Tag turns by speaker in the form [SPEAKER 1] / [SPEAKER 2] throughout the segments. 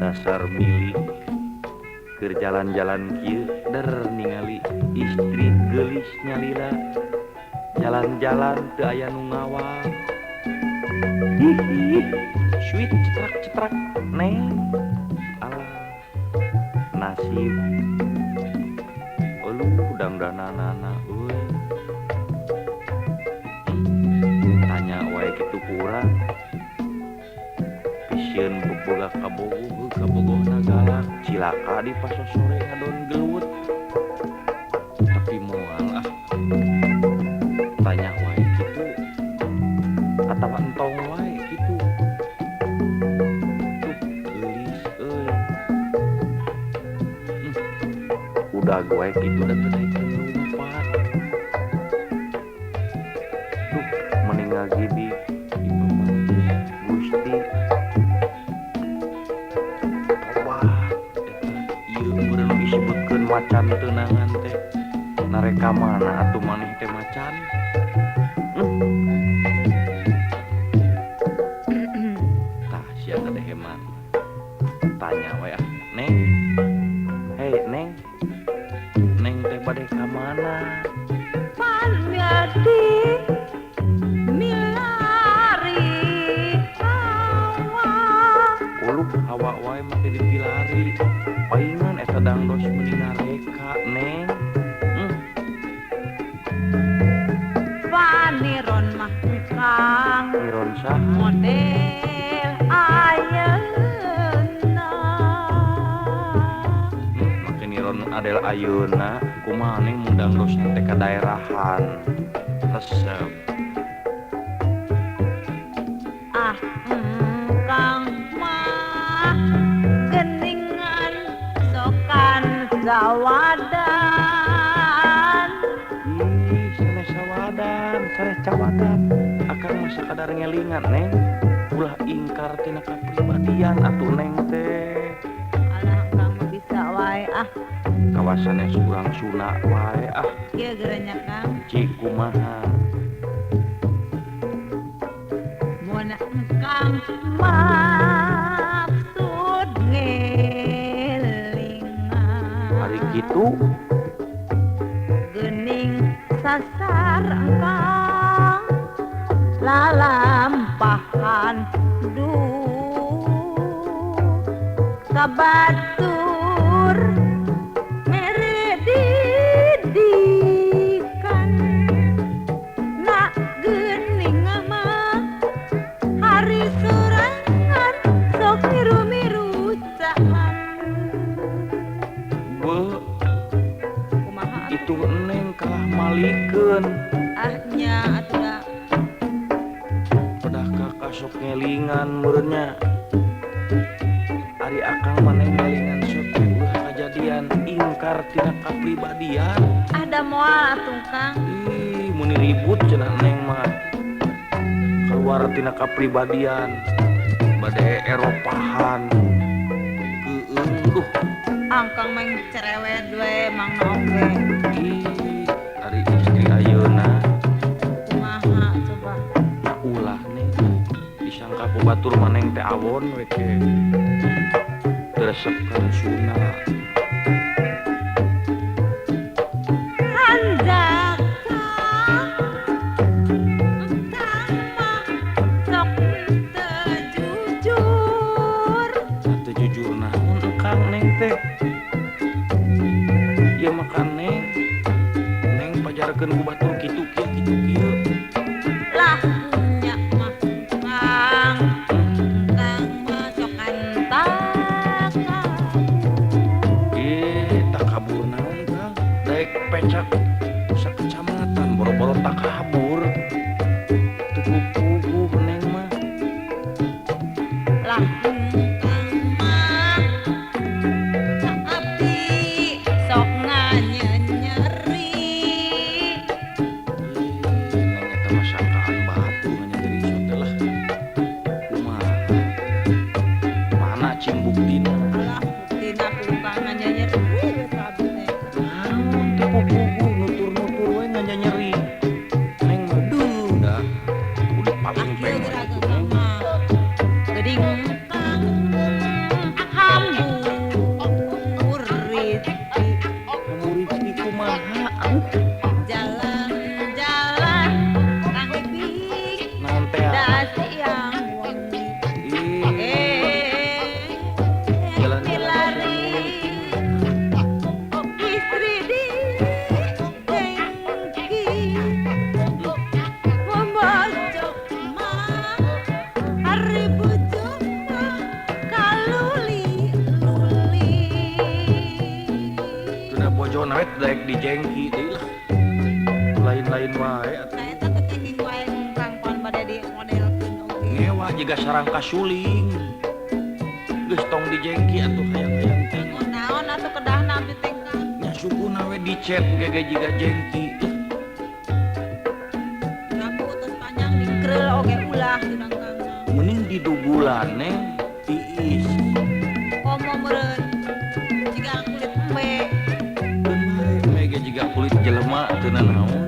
[SPEAKER 1] Dasar milik keur jalan-jalan kieu der ningali istri geulis nyalira. Jalan-jalan teu aya nu ngawal. Hihi, sweet cetrak-cetrak neng. Alah, nasib. Aduh, dangdananana euy. Tanya wae kitu ku urang. Pisieun boga kabogoh, kabogohna galak, cilaka di pasosore ngadon gelut. Tapi moal ah. Tanya wae kitu. Atawa entong wae kitu. Tuh, geulis euy. Udah gue kitu da teu daekeun lumpat. Duh, mending ngagidik di papanggih Gusti. Tobat eta ieu meureun disebutkeun macan teunangan teh. Narek ka mana atuh maneh teh macan? Tah sia kadeheman. Tanya we ah, Neng. Hei Neng. Neng teh bade ka mana?
[SPEAKER 2] Panyadi milari hawa.
[SPEAKER 1] Uluh hawa wae make dipilari. Paingan eta dangdos meuni ngareka Neng.
[SPEAKER 2] Paniron mah kang
[SPEAKER 1] Niron saha?
[SPEAKER 2] Model ayeuna.
[SPEAKER 1] Make niron Adel ayeuna kumaha Neng mun dangdos teh ka daerahan. Resep.
[SPEAKER 2] Ah, kang mah geningan sokan sawadan.
[SPEAKER 1] Ih, sanes sawadan, sanes cawadan. Akang mah sakadar ngelingan Neng. Ulah ingkar tina kapribadian atuh Neng teh.
[SPEAKER 2] Alah, kang mah bisa wae ah.
[SPEAKER 1] Kawasan yang urang Sunda wae ah.
[SPEAKER 2] Kieu gerenya Kang.
[SPEAKER 1] Cik kumaha?
[SPEAKER 2] Mun kang maksud ngelingan.
[SPEAKER 1] Ari kitu
[SPEAKER 2] gening sasar engkang lalampahan du kabatur mere didikan nak gening mah hari sorangan sok miru-miru caan.
[SPEAKER 1] Beuh,
[SPEAKER 2] Kumaha atuh?
[SPEAKER 1] itu Neng kalah malikeun.
[SPEAKER 2] Ah nya atuh da.
[SPEAKER 1] Pedah kakak sok ngelingan meureunnya. Ari akang mah Neng ngelingan sok ulah kajadian ingkar tina kapribadian.
[SPEAKER 2] Ada moal atuh Kang.
[SPEAKER 1] Ih, muni ribut cenah Neng mah. Keluar tina kapribadian. Bade Eropahan. Keueung duh.
[SPEAKER 2] Angkang mah cerewet we mang oge.
[SPEAKER 1] Ih, ari istri ayeuna
[SPEAKER 2] Kumaha coba?
[SPEAKER 1] Ulah Neng. Disangka ku batur mah Neng teh awon we ke. Teu resep kana Sunda.
[SPEAKER 2] Hanjaka engkang mah sok teu jujur.
[SPEAKER 1] Teu jujur naon engkang Neng teh? Ieu mah kan Neng. Neng pajarkeun ku batur kitu kieu kitu kieu.
[SPEAKER 2] Lah nya mah Kang, engkang mah sokan takabur.
[SPEAKER 1] Ih, takabur naon Kang? Daek pecak sakecamatan boro-boro takabur. Teu puguh Neng mah.
[SPEAKER 2] Lah engkang mah ka abdi sok nganyenyeri.
[SPEAKER 1] Ih, Neng eta mah sangkaan batu nganyeri teh lah. Kumaha? Mana cing buktina?
[SPEAKER 2] Alah buktina ku kang nganyenyeri we ka abdi teh.
[SPEAKER 1] Naon teu puguh nutur-nutur we nganyanyeri. Neng mah duh dah. Udah
[SPEAKER 2] Ah
[SPEAKER 1] paling
[SPEAKER 2] kieu
[SPEAKER 1] peng
[SPEAKER 2] geura
[SPEAKER 1] we
[SPEAKER 2] kang
[SPEAKER 1] Neng.
[SPEAKER 2] mah. Geuning kang
[SPEAKER 1] dijengki deui lah. Lain-lain wae atuh.
[SPEAKER 2] Nah eta teh kenging wae Kang pan bade di modelkeun oge.
[SPEAKER 1] Ngewa jiga sarangka suling. Geus tong dijengki atuh hayang-hayang teh.
[SPEAKER 2] Naon atuh kedahna abdi teh Kang.
[SPEAKER 1] Nya sukuna we dicet gege jiga jengki.
[SPEAKER 2] Rambut tos panjang dikreul oge ulah cenah Kang.
[SPEAKER 1] Mending didugulan neng tiis.
[SPEAKER 2] Komo meureun jiga kulit embe.
[SPEAKER 1] Bener embe ge jiga kulit jelema teu nanaon.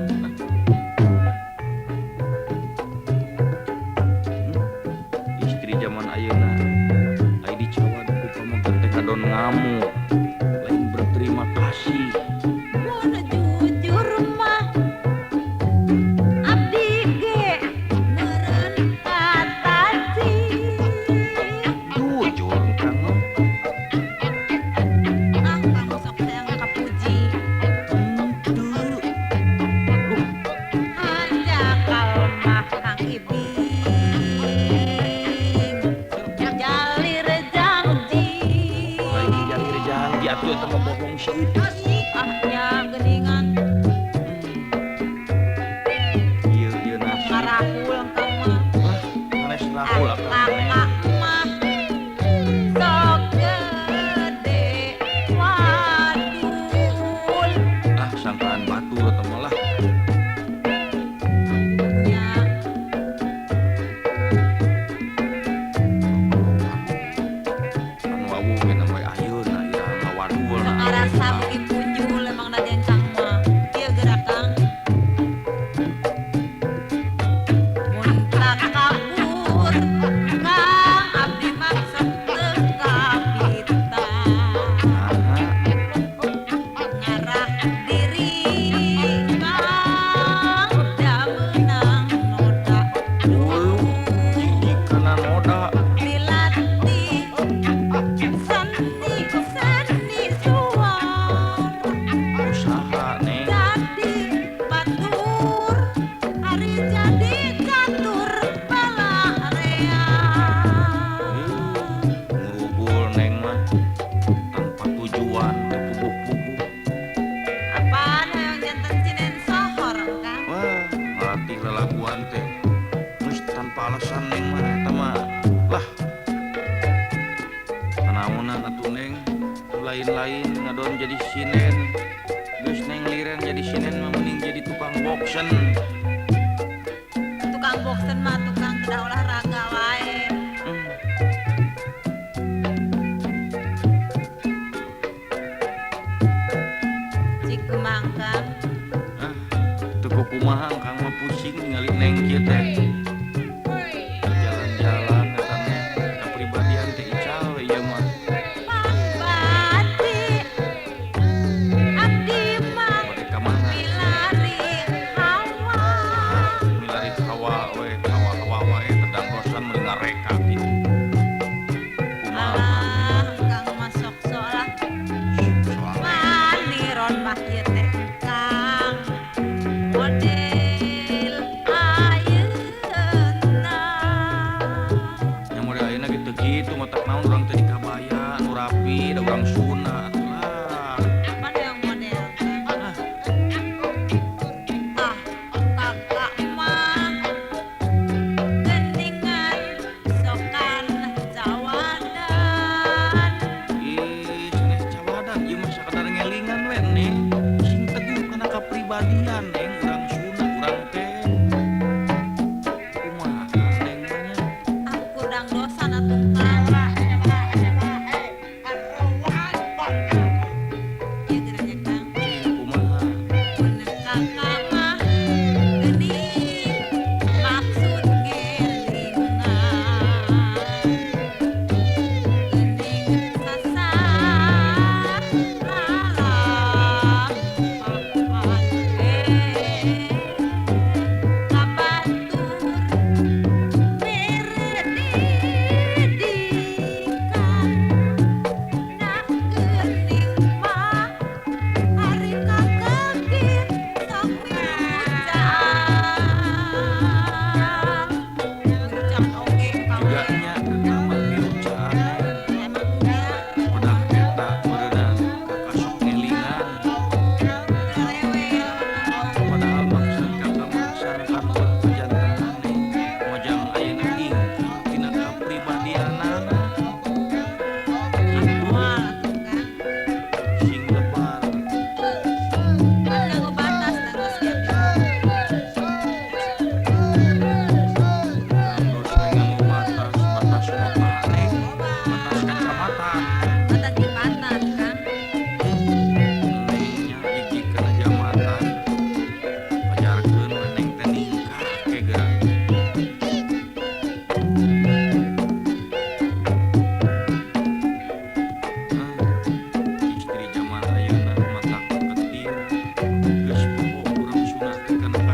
[SPEAKER 1] Istri zaman ayeuna ai dicawad ku pameget teh kadon ngamuk. Lain berterima kasih.
[SPEAKER 2] Mun jujur mah abdi ge meureun kataji.
[SPEAKER 1] Jujur Kang mah.
[SPEAKER 2] Ah, Kang sok hayang kapuji.
[SPEAKER 1] Henteu. Duh,
[SPEAKER 2] Hanjakal mah Kang Ibing. Jalir janji.
[SPEAKER 1] Lain jalir janji atuh eta mah bohong seutik.
[SPEAKER 2] Ah nya geuningan
[SPEAKER 1] Ieu ieu nasib.
[SPEAKER 2] ngarahul Kang mah.
[SPEAKER 1] Lah, sanes rahul
[SPEAKER 2] Ah,
[SPEAKER 1] akang mah.
[SPEAKER 2] kakak mah sok gede wadul.
[SPEAKER 1] Ah, sangkaan batur eta mah lah.
[SPEAKER 2] Nya
[SPEAKER 1] Anu wawuh ge namanya ayeuna iraha ngawadulna.
[SPEAKER 2] Sok ngarasa beuki punjul emang da Kang mah. Ieu geura Kang. Mun takabur Kang abdi mah sok teu kapita.
[SPEAKER 1] Naha?
[SPEAKER 2] Ngarah diri Kang da meunang noda.
[SPEAKER 1] Ulu, jijik kana noda.
[SPEAKER 2] Dilatih seni-seni suara
[SPEAKER 1] Usaha neng.
[SPEAKER 2] jadi batur ari jadi catur balarea.
[SPEAKER 1] Ngurubul neng mah tanpa tujuan teu puguh-puguh.
[SPEAKER 2] Apaan hayang janten cinen sohor Kang?
[SPEAKER 1] Wah, ngalatih lalaguan teh geus tanpa alasan neng mah eta mah. Lah. Kanaonan atuh neng, lain-lain ngadon jadi sinen. Geus neng liren jadi sinen mah mending jadi tukang boxen.
[SPEAKER 2] Tukang boxen mah tukang tidak olahraga wae. Cik kumang Kang.
[SPEAKER 1] Ah, teu kumaha Kang mah pusing ningali neng kieu teh. Jalan-jalan eta teh kapribadian teh ical we ieu mah.
[SPEAKER 2] Pambati abdi mah
[SPEAKER 1] Bade ka mana?
[SPEAKER 2] milari hawa.
[SPEAKER 1] Milari hawa we, hawa-hawa wae tedang rosan meuni ngareka kitu. Kumaha?
[SPEAKER 2] Alah, Kang mah sok sok lah.
[SPEAKER 1] Soalnya
[SPEAKER 2] Maniron mah ieu teh Kang. Model ayeuna.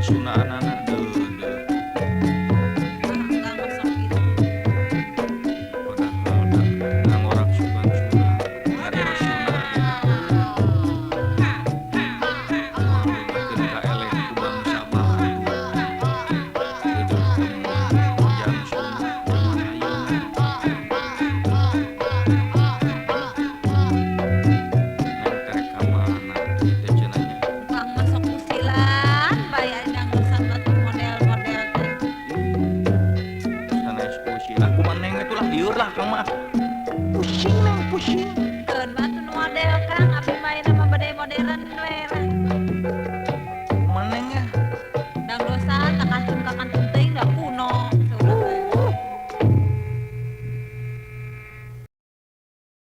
[SPEAKER 1] Sundaanana deuh deuh.
[SPEAKER 2] Kang masuk gitu.
[SPEAKER 1] Padahal da nangorak sugan Sunda, nyarios Sunda gitu. Leungkeun ka eleh ku bangsa batur. Deudeurkeun ojang Sunda jaman ayeuna. Neng teh ka mana ieu teh cenah nya?
[SPEAKER 2] Kang masuk usilan bae ari urusan batu model-model teh.
[SPEAKER 1] Sanes usilan kumaha, Neng, atuh lah, lieur lah Kang mah. Pusing, Neng, pusing.
[SPEAKER 2] Keun batu nu model, Kang.